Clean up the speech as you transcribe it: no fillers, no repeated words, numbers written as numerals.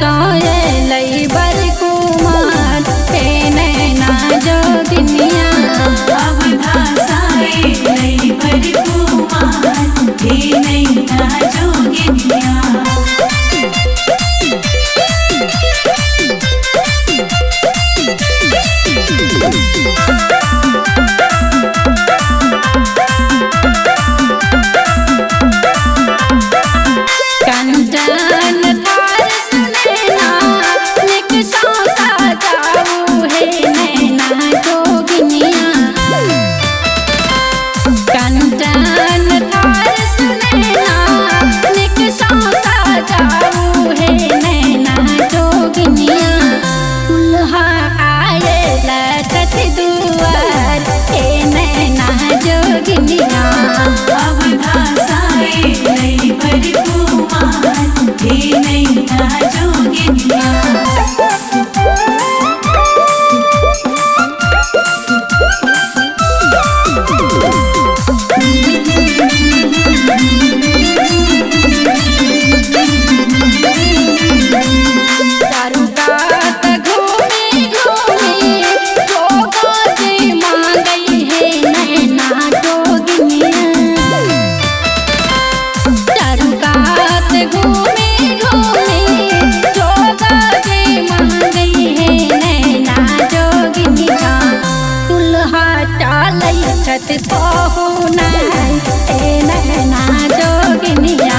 सोए बर कुमार हे नैना जोगिनिया। अवधा साए बर कुमार हे नैना जोगिनिया। कंचन थार सुनैना निक सो सजाऊ हे नैना जोगिनिया। कंचन थार सुनैना निक सो सजाऊ हे नैना जोगिनिया। दुल्हा आए लटत दुआर हे नैना जोगिनिया। अवधा साए बर कुमार हे नैना जोगिनिया। चारू कात घूमी घूमी जोगा जी मांगई हे नैना जोगिनिया। चारू कात घूमी घूमी जोगा जी मांगई हे नैना जोगिनिया। दुल्हा चालई छत पहुनाई हे नैना जोगिनिया।